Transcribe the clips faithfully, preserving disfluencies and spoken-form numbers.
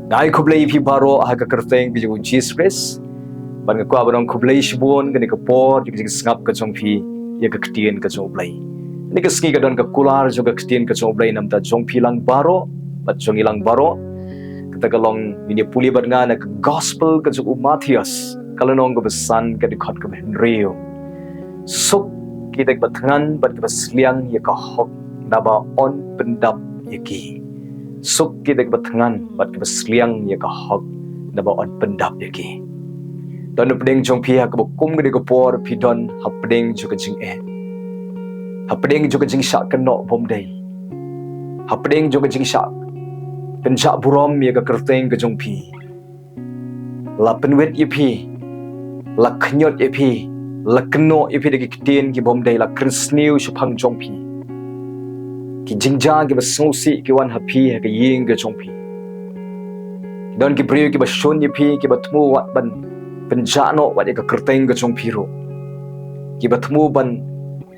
Nga ai khublei ïa phi baroh ha ka kyrteng ka jong u Jisu Khrist. Bad nga kwah ban ong khublei shibun kane ka por jong ka jingsngap ka jong phi ïa ka ktien ka jong u Blei. Kane ka sngi ka don ka kular jong ka ktien ka jong u Blei namar jong phi lang baroh bad jong ngi lang baroh. Kata ka long ngin ïa pule bad nga na ka gospel ka jong u Mathaios, ka lynnong kaba san, ka dkhot kaba hynriew. Suk kita kiba thngan bad kiba sliang ïa ka hok, naba yn pyndap ïa ki. Suk kita kiba thngan bad kiba sliang ïa ka hok, naba yn pyndap ïa ki. Don hapdeng jong phi ha kaba kum kane ka por phi don hapdeng jong ka jingeh, hapdeng jong ka jingshah kynnoh bymdei, hapdeng jong ka jingshah pynjah burom ïa ka kyrteng ka jong phi. La pynwit ïa phi, la khñiot ïa phi, la kynnoh ïa phi da ki ktien ki bymdei, la kren sniew shaphang jong phi. Ki jingjia kiba sngewsih ki wan ha phi ha ka ïing ka jong phi. Don ki briew kiba shun ïa phi, kiba thmu wat ban pynjah noh wat ïa ka kyrteng ka jong phi ruh. Kiba thmu ban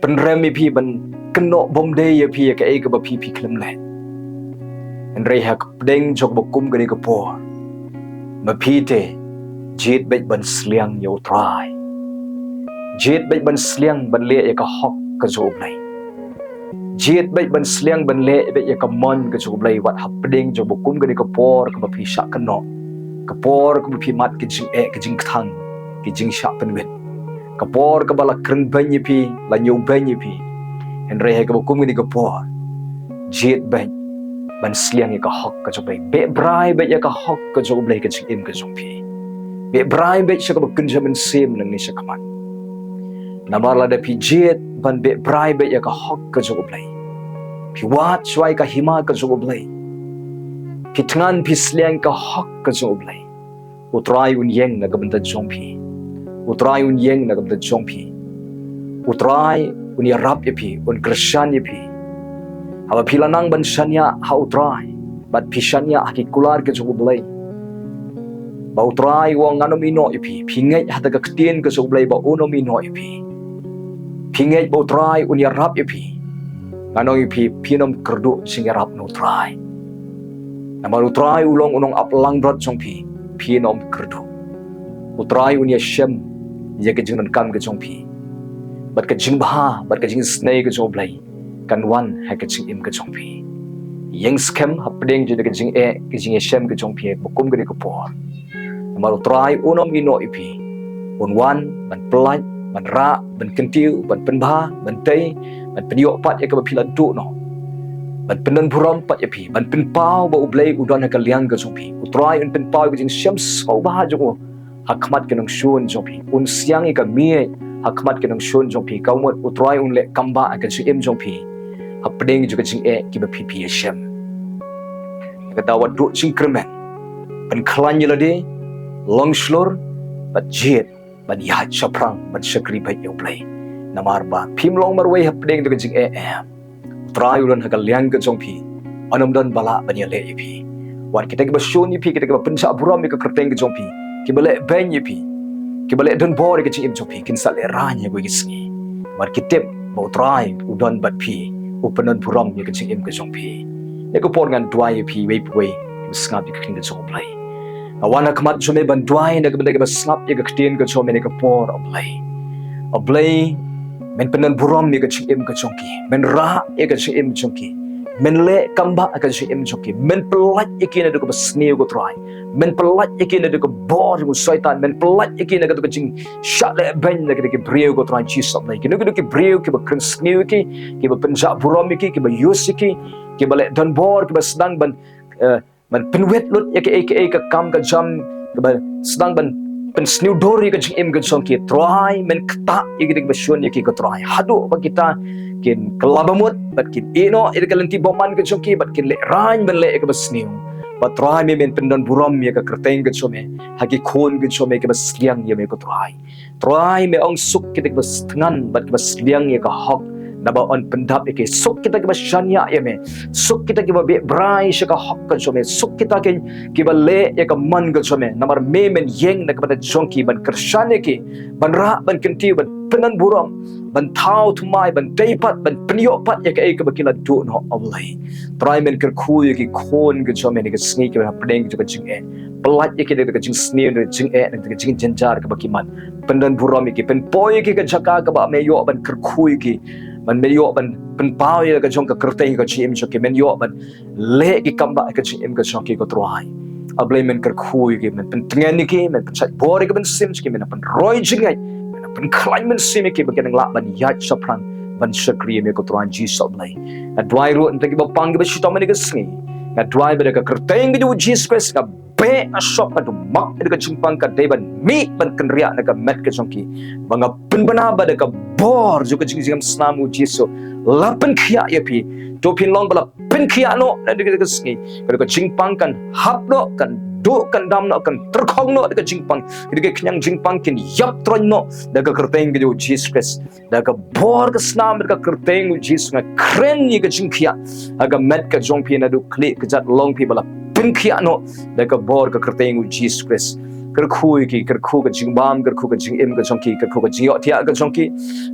pynrem ïa phi, ban kynnoh bymdei ïa phi ïa kaei kaba phi phi khlem leh. Hynrei hapdeng jong kaba kum kane ka por, ma phi te, jied beit ban sliang ïa u Trai. Jied beit ban sliang ban leh ïa ka hok ka jong u Blei. Jied beit ban sliang ban leh beit ïa ka mon ka jong u Blei wat hapdeng jong kaba kum kane ka por kaba phi shah kynnoh, ka por kaba phi mad ka jingeh, ka jingkthang, ka jingshah pynwit, ka por kaba la kren beiñ ïa phi, la ñiew beiñ ïa phi. Hynrei ha kaba kum kane ka por, jied beit ban sliang ïa ka hok ka jong u Blei. Beh brai beit ïa ka hok ka jong u Blei ha ka jingim ka jong phi. Beh brai beit sha kaba kynja mynsiem nangne shakhmat. Namar lada phi jied ban beh brai beit ïa ka hok ka jong u Blei, phi wad shuwa ïa ka hima ka jong u Blei, phi thngan phi sliang ïa ka hok ka jong u Blei, u Trai un ïeng na ka bynta jong phi. U Trai un ïeng na ka bynta jong phi. U Trai un ïarap ïa phi, un kyrshan ïa phi. Haba phi la nang ban shaniah ha u Trai bad phi shaniah ha ki kular ka jong u Blei, ba u Trai u ong ngan ym ïehnoh ïa phi. Phi ngeit ha kata ka ktien ka jong u Blei ba un ym ïehnoh ïa phi. Phi ngeit ba u Trai un ïarap ïa phi. Ngan ong ïa phi, phin ym kyrduh jingïarap na u Trai. Namar u Trai u long u nongap langbrot jong phi, phin ym kyrduh. U Trai un ïashem ïa ka jingdonkam ka jong phi. Bad ka jingbha bad ka jingisynei ka jong u Blei kan wan ha ka jingim ka jong phi. Ïeng skhem hapdeng jong ka jingeh, ka jingïashem ka jong phi ha kaba kum kane ka por. Namar u Trai un ym ïehnoh ïa phi. Un wan ban pyllait, ban rah, ban kyntiew, ban pynbha, ban tei, ban pynïoh pat ïa kaba phi la duh noh, ban pyndonburom pat ïa phi, ban pynpaw ba u Blei u don ha ka liang ka jong phi. U Trai un pynpaw ïa ka jingshem sngewbha jong u ha khmat ki nongshun jong phi. Un siang ïa ka miej ha khmat ki nongshun jong phi. Ka mut u Trai un leh kambah ha ka jingim jong phi hapdeng jong ka jingeh kaba phi phi ïashem. Kata wat duh jingkyrmen, pynkhlaiñ ïa lade, long shlur bad jied ban ïaid shaphrang ban shakri beit ïa u Blei. Namar ba phim long marwei hapdeng jong ka jingeh em. U Trai u don ha ka liang ka jong phi. Yn ym don ba lah ban ïaleh ïa phi. Wat kita kiba shun ïa phi, kita kiba pynjah burom ïa ka kyrteng ka jong phi, kiba leh beiñ ïa phi, kiba leh donbor ïa ka jingim jong phi, kin sa lehraiñ ha kawei ka sngi. Wat ki tip ba u Trai u don bad phi, u pyndonburom ïa ka jingim ka jong phi. Ha kane ka por ngan duwai ïa phi uwei pa uwei kiba sngap ïa ka ktien ka jong u Blei. Nga wan ha khmat jong me ban duwai na ka bynta kiba sngap ïa ka ktien ka jong me ha kane ka por, ah Blei. Ah Blei, men pyndonburom ïa ka jingim ka jong ki. Men rah ïa ka jingim jong ki. Men leh kambah ïa ka jingim jong ki. Men pyllait ïa ki naduh kaba sniew, ko Trai. Men pyllait ïa ki naduh ka bor jong u Soitan. Men pyllait ïa ki naduh ka jingshah leh beiñ na kita ki briew, ko Trai Jisu, ah Blei. Kino kino ki briew kiba kren sniew ïa ki, kiba pynjah burom ïa ki, kiba use ïa ki, kiba leh donbor, kiba sdang ban, eh, ban pynwit lut ïa kaei kaei ka kam ka jam, kiba sdang ban pynsniewdur ïa ka jingim ka jong ki. Trai, men ktah ïa kita kiba shun ïa ki, ko Trai. Haduh ba kita kin kylla bamut bad kin ïehnoh ïa ka lynti bymman ka jong ki bad kin lehraiñ ban leh ïa kaba sniew. Bad Trai, me men pyndonburom ïa ka kyrteng ka jong me ha ki khun ka jong me kiba sliang ïa me, ko Trai. Trai, me ong suk kita kiba thngan bad kiba sliang ïa ka hok, Naba yn pyndap ïa ki. Suk kita kiba shaniah ïa me. Suk kita kiba beh brai sha ka hok ka jong me. Suk kita ki, kiba leh ïa ka mon ka jong me. Namar me men ïeng na ka bynta jong ki ban kyrshan ïa ki. Ban rah, ban kyntiew, ban pyndonburom, ban thaw thymmai, ban dei pat, ban pynïoh pat ïa kaei kaba ki la duh noh, A Blei. Trai men kyrkhu ïa ki khun ka jong me ha kane ka sngi kiba hapdeng jong ka jingeh. Pyllait ïa ki da ka jingsniew, da ka jingeh, da ka jingjynjar kaba ki man. Pyndonburom ïa ki, pynpoi ïa ki ha ka jaka kaba me ïoh ban kyrkhu ïa ki. Ban me ïoh ban pynpaw ïa ka jong ka kyrteng ka jingim jong ki, men ïoh ban leh ki kam ba ha ka jingim ka jong ki, ko Trai. A Blei men kyrkhu ïa ki, men pyntngen ïa ki, men pynshait bor ïa ki mynsiem jong ki, men pynroi jingngeit, men pynkhlaiñ mynsiem ïa ki ba kin nang lah ban ïaid shaphrang ban shakri ïa me, ko Trai Jisu, A Blei. Nga duwai ruh na kita kiba pang kiba shitom ha kane ka sngi. Nga duwai ba da ka kyrteng ka jong u Jisu Khrist, nga beh, nga shop, nga dumak ïa ka jingpang, ka dei ban mih ban kynriah na ka met ka jong ki. Ba nga pynbna ba da ka bor jong ka jingim snam u Jisu la pynkhiah ïa phi. To phin long ba la pynkhiah noh na kane ka sngi. Ka dei ka jingpang kan hap noh, kan duh, kan dam noh, kan tyrkhong noh da ka jingpang. Ka dei ka khñiang jingpang kin ïap troiñ noh da ka kyrteng ka jong u Jisu Khrist. Da ka bor ka snam, da ka kyrteng u Jisu nga kren ïa ka jingkhiah ha ka met ka jong phi, naduh khlieh kjat long phi ba la pynkhiah noh da ka bor ka kyrteng u Jisu Khrist. Kyrkhu ïa ki, kyrkhu ka jingbam, kyrkhu ka jingim ka jong ki, kyrkhu ka jingïohthiah ka jong ki,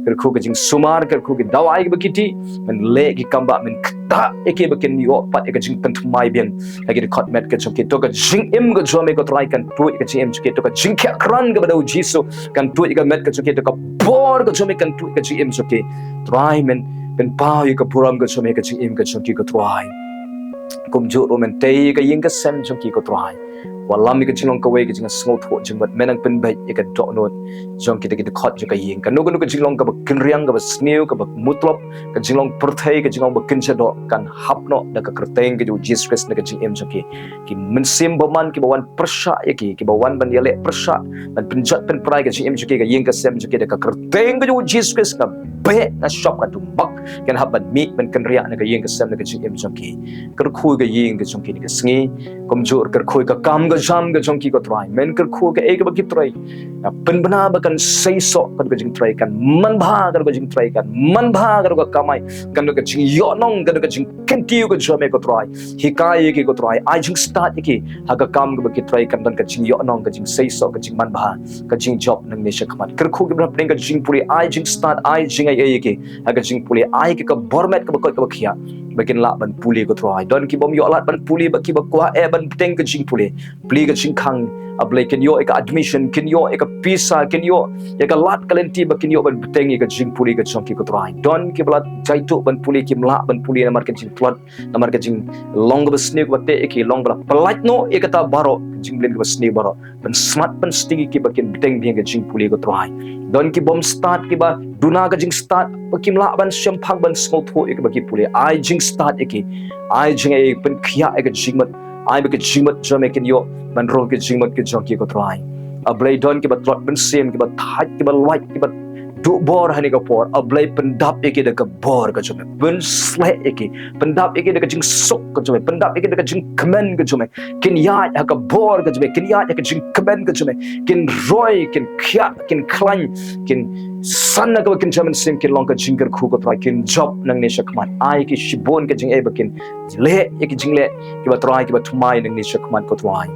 kyrkhu ka jingsumar, kyrkhu ki dawai kiba ki dih. Men leh ki kam ba men ktah ïa ki ba kin ïoh pat ïa ka jingpynthymmai biang ha ki dkhot met ka jong ki. To ka jingim ka jong me, ko Trai, kan tuid ïa ka jingim jong ki. To ka jingkhiah krat kaba da u Jisu kan tuid ïa ka met ka jong ki. To ka bor ka jong me kan tuid ïa ka jingim jong ki. Trai men pynpaw ïa ka burom ka jong me ha ka jingim ka jong ki, ko Trai. Kumjuh ruh men tei ïa ka ïing ka sem jong ki, ko Trai. Wallam ïa ka jinglong kawei ka jingsngewthuh jingmut, men nang pynbeit ïa ka dohnud jong kita ki dkhot jong ka ïing. Kano kano ka jinglong kaba kynriang, kaba sniew, kaba mutlop, ka jinglong pyrthei, ka jinglong ba kynja doh, kan hap noh da ka kyrteng ka jong u Jisu Khrist na ka jingim jong ki. Ki mynsiem bymman kiba wan pyrshah ïa ki, kiba wan ban ïaleh pyrshah, ban pynjot pynpra ïa ka jingim jong ki, ka ïing ka sem jong ki, da ka kyrteng ka jong u Jisu Khrist nga beh, nga shop, nga dumak, kin hap ban mih ban kynriah na ka ïing ka sem, na ka jingim jong ki. Kyrkhu ka ïing ka jong ki ha kane ka sngi. Kumjuh kyrkhu ka kam ka jam ka jong ki, ko Trai. Men kyrkhu kaei kaba ki trei. Nga pynbna ba kan seisoh ka dei ka jingtrei, kan manbha ka dei ka jingtrei, kan manbha ka dei ka kamai, kan dei ka jingïohnong, kan dei ka jingkyntiew ka jong me, ko Trai. Hikai ïa ki, ko Trai. Ai jingstad ïa ki ha ka kam kaba ki trei, kan don ka jingïohnong, ka jingseisoh, ka jingmanbha, ka jingjop nangne shakhmat. Kyrkhu kiba hapdeng ka jingpule, ai jingstad, ai jingaiei ïa ki ha ka jingpule, ai ki ka bor met kaba koit kaba khiah ba kin lah ban pule, ko Trai. Don ki bym ïoh lad ban pule, ba kiba kwah eh ban bteng ka jingpule, plie ka jingkhang, A Blei, kin ïoh ïa ka admission, kin ïoh ïa ka pisa, kin ïoh ïa ka lad ka lynti ba kin ïoh ban bteng ïa ka jingpule ka jong ki, ko Trai. Don kiba la jaituh ban pule, kim lah ban pule namar ka jingtlot, namar ka jinglong kaba sniew kaba teh ïa ki, long ba la pyllait noh ïa kata baroh, ka jingmlien kaba sniew baroh. Pynsmat pynsting ïa ki ba kin bteng biang ka jingpule, ko Trai. Don ki bym stad, kiba duna ka jingstad ba kim lah ban shemphang ban sngewthuh ïa kiba ki pule. Ai jingstad ïa ki. Ai jingaiei, pynkhiah ïa ka jingmut. Ai ba ka jingmut jong me kin ïoh ban rung ka jingmut ka jong ki, ko Trai. A Blei, don kiba tlot mynsiem, kiba thait, kiba lwait, kiba duh bor ha kane ka por. A Blei, pyndap ïa ki da ka bor ka jong me. Pynsleh ïa ki. Pyndap ïa ki da ka jingsuk ka jong me. Pyndap ïa ki da ka jingkmen ka jong me. Kin ïaid ha ka bor ka jong me, kin ïaid ha ka jingkmen ka jong me, kin roi, kin khiah, kin khlaiñ, kin san na kaba kynja mynsiem, kin long ka jingkyrkhu, ko Trai, kin jop nangne shakhmat. Ai ki shibun ka jingaiei ba kin leh ïa ki jingleh kiba trai, kiba thymmai nangne shakhmat, ko Trai.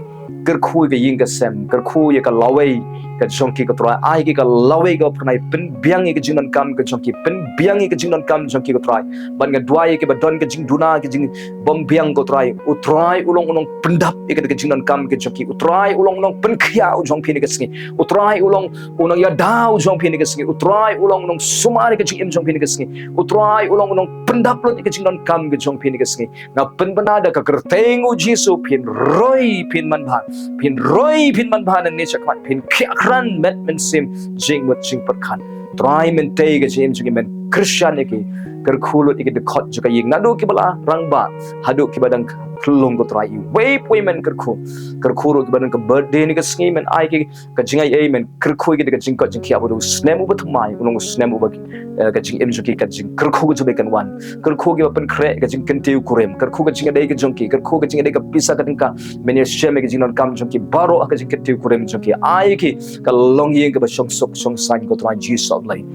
Kyrkhu ïa ka ïing ka sem, kyrkhu ïa ka lawei ka jong ki, ko Trai. Ai ki ka lawei kaba phyrnai, pynbiang ïa ka jingdonkam ka jong ki, pynbiang ïa ka jingdonkam jong ki, ko Trai. Bad nga duwai ïa kiba don ka jingduna, ka jing bym biang, ko Trai. U Trai u long u nongpyndap ïa ka, ka jingdonkam ka jong ki. U Trai u long u nongpynkhiah u jong phi ha kane ka sngi. U Trai u long u nongïada u jong phi ha kane ka sngi. U Trai u long u nongsumar ïa ka jingim jong phi ha kane ka sngi. U Trai u long u nongpyndap lut ïa ka jingdonkam ka jong phi ha kane ka sngi. Nga pynbna da ka kyrteng u Jisu, phin roi, phin manbha. Phin roi, phin manbha nangne shakhmat, phin khiah krat met mynsiem, jingmut jingpyrkhat. Trai, men tei ka jingim jong ki, men kyrshan ïa ki. Kyrkhu lut ïa ki dkhot jong ka ïing, naduh kiba la rangbah haduh kiba dang khyllung, ko Trai. Iwei pa iwei men kyrkhu. Kyrkhu ruh kiba don ka birthday ha kane ka sngi, men ai ki ka jingaiei, men kyrkhu ïa ki da ka jingkoit jingkhiah, ba u snem uba thymmai u long u snem uba, eh, ka jingim jong ki, ka jingkyrkhu ka jong ki kan wan. Kyrkhu kiba pynkhreh ka jingkyntiew kurim, kyrkhu ka jingïadei ka jong ki, kyrkhu ka jingïadei ka pisa ka tyngka. Men ïashem ïa ka jingdonkam jong ki baroh ha ka jingkyntiew kurim jong ki. Ai ki ka longïing kaba shongsuk shongsaiñ, ko Trai Jisu, A Blei.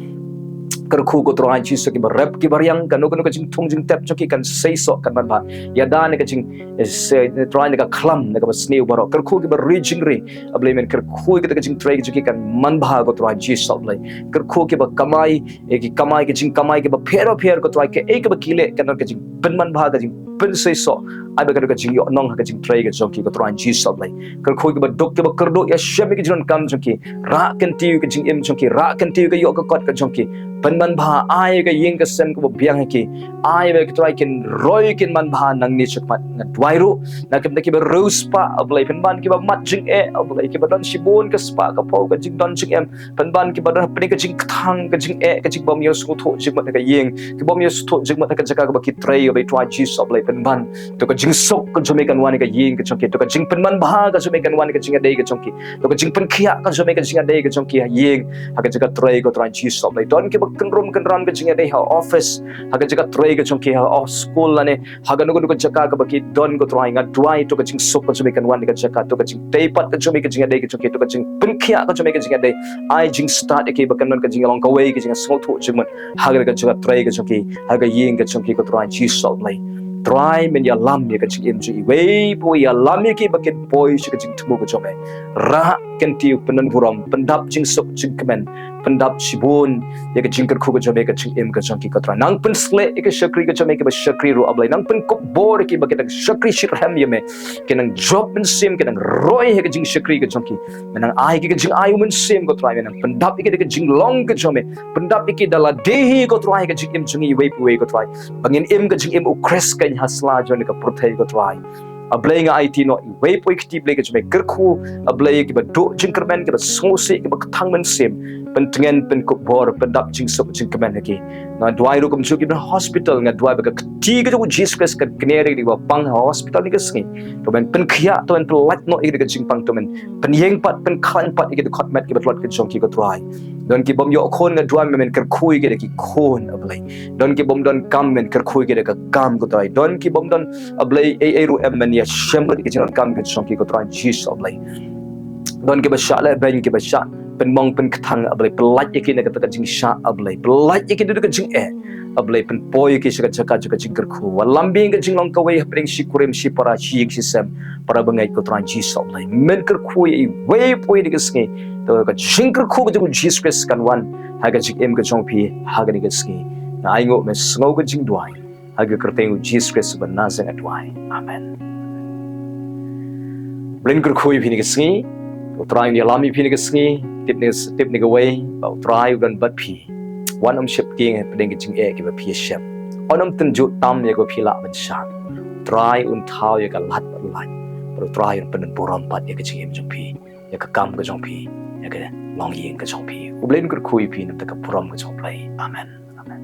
Kyrkhu ko Trai Jisu, kiba rep kiba riang, kano kano ka jingthung jingtep jong ki kan seisoh, kan manbha. Ïada na ka jing, eh, se-, Trai, na ka khlam, na kaba sniew baroh. Kyrkhu kiba ri jingri, A Blei men, kyrkhu ïa kata ka jingtrei ka jong ki kan manbha ko Trai Jisu, A Blei. Kyrkhu kiba kamai, eh, ki kamai, ki jingkamai kiba pher pher ko Trai, kaei kaba ki leh kan don ka jingpynmanbha, ka jingpynseisoh. Ai ba ka don ka jingïohnong ha ka jingtrei ka jong ki ko Trai Jisu, A Blei. Kyrkhu kiba duk kiba kyrduh, ïashem ïa ki jingdonkam jong ki. Rah kyntiew ka jingim jong ki, rah kyntiew ka ïoh ka kot ka jong ki. Pynmanbha, ai ka ïing ka sem kaba biang ha ki. Ai ba ki Trai kin roi kin manbha nangne shakhmat. Nga duwai ruh na ki bynta kiba riewspah, A Blei, pynban kiba mad jingeh, A Blei, kiba don shibun ka spah ka phew ka jingdon jingem, pynban kiba don hapdeng ka jingkthang, ka jingeh, ka jingbym ïoh sngewthuh jingmut ha ka ïing, kibym ïoh sngewthuh jingmut ha ka jaka kaba ki trei, A Blei Trai Jisu, A Blei, pynban to ka jingsuk ka jong me kan wan ha ka ïing ka jong ki, to ka jingpynmanbha ka jong me kan wan ha ka jingïadei ka jong ki, to ka jingpynkhiah ka jong me ka jingïadei ka jong ki ha ïing, ha ka jaka trei ko Trai Jisu, A Blei. Don kiba kynrum kynram ka jingïadei ha office, ha ka jaka trei ka jong ki, ha of-, school lane ha kano kano ka jaka kaba ki don ko Trai, nga duwai to ka jingsuk ka jong me kan wan ha ka jaka, to ka jingtei pat ka jong me ka jingïadei ka jong ki, to ka jingpynkhiah ka jong me ka jingïadei. Ai jingstad ïa ki ba kan don ka jinglong kawei, ka jingsngewthuh jingmut ha ka jaka trei ka jong ki, ha ka ïing ka jong ki ko Trai Jisu, A Blei. Trai men, ïalam ïa ka jingim jong iwei pa iwei, ïalam ïa ki ba kin poi sha ka jingthmu ka jong me. Rah kyntiew, pyndon burom, pyndap jingsuk jingkmen, pyndap shibun ïa ka jingkyrkhu ka jong me, ka jingim ka jong ki ko Trai. Nang pynshlei ïa ki shakri ka jong me kiba shakri ruh, A Blei. Nang pynkup bor ïa ki ba ki dang shakri shitrhem ïa me, ki nang jop mynsiem, ki nang roi ha ka jingshakri ka jong ki. Me nang ai ïa ki ka jingai u mynsiem ko Trai, me nang pyndap ïa ki da ka jinglong ka jong me, pyndap ïa ki da lade hi ko Trai, ha ka jingim jong iwei pa iwei ko Trai, ba ngin im ka jingim u Khrist keiñ ha sla jong kane ka pyrthei ko Trai. A Blei, nga aiti noh iwei pa iwei kti, Blei, ka jong me. Kyrkhu, A Blei, kiba duh jingkyrmen, kiba sngewsih, kiba kthang mynsiem, pyntngen, pynkup bor, pyndap jingsuk jingkmen ha ki. Nga duwai ruh kumjuh kiba hospital, nga duwai ba ka kti ka jong u Jisu Khrist kan kner ïa ki ba pang ha hospital ha kane ka sngi. To men pynkhiah, to men pynlait noh ïa ki da ka jingpang, to men pynïeng pat, pynkhlaiñ pat ïa ki dkhot met kiba tlot ka jong ki ko Trai. Don kibym ïoh khun, nga duwai me men kyrkhu ïa ki da ki khun, A Blei. Don kibym don kam, men kyrkhu ïa ki da ka kam ko Trai. Don kibym don, A Blei, ei ei ruh em, men ïashem lut ïa ki jingdonkam ka jong ki ko Trai Jisu, A Blei. Don kiba shah lehbeiñ, kiba shah pynmong pynkthang, A Blei, pynlait ïa ki na kata ka jingshah, A Blei, pynlait ïa ki da ka jingeh, A Blei, pynpoi ïa ki sha ka jaka jong ka jingkyrkhu. Wat lam biang ka jinglong kawei hapdeng shi kurim, shi para, shi ïing shi sem, para bangeit ko Trai Jisu, A Blei. Men kyrkhu ïa iwei pa iwei ha kane ka sngi. To ka jingkyrkhu ka jong u Jisu Khrist kan wan ha ka jingim ka jong phi ha kane ka sngi. Nga ainguh, me sngew ka jingduwai. Ha ka kyrteng u Jisu Khrist uba Nasaret nga duwai. Amen. Blei un kyrkhu ïa phi ha kane ka sngi. U Trai un ïalam ïa phi ha kane ka sngi. Tip ne, tip ne kawei ba u Trai u don bad phi. Wat nym sheptieng hapdeng ki jingeh kiba phi ïashem. Wat nym tynjuh tam ïa kaba phi lah ban shad. U Trai un thaw ïa ka lad bad lait. Bad u Trai un pynburom pat ïa ka jingim jong phi, ïa ka kam ka jong phi, ïa ka longïing ka jong phi. U Blei un kyrkhu ïa phi na ka bynta ka burom ka jong u Blei. Amen. Amen.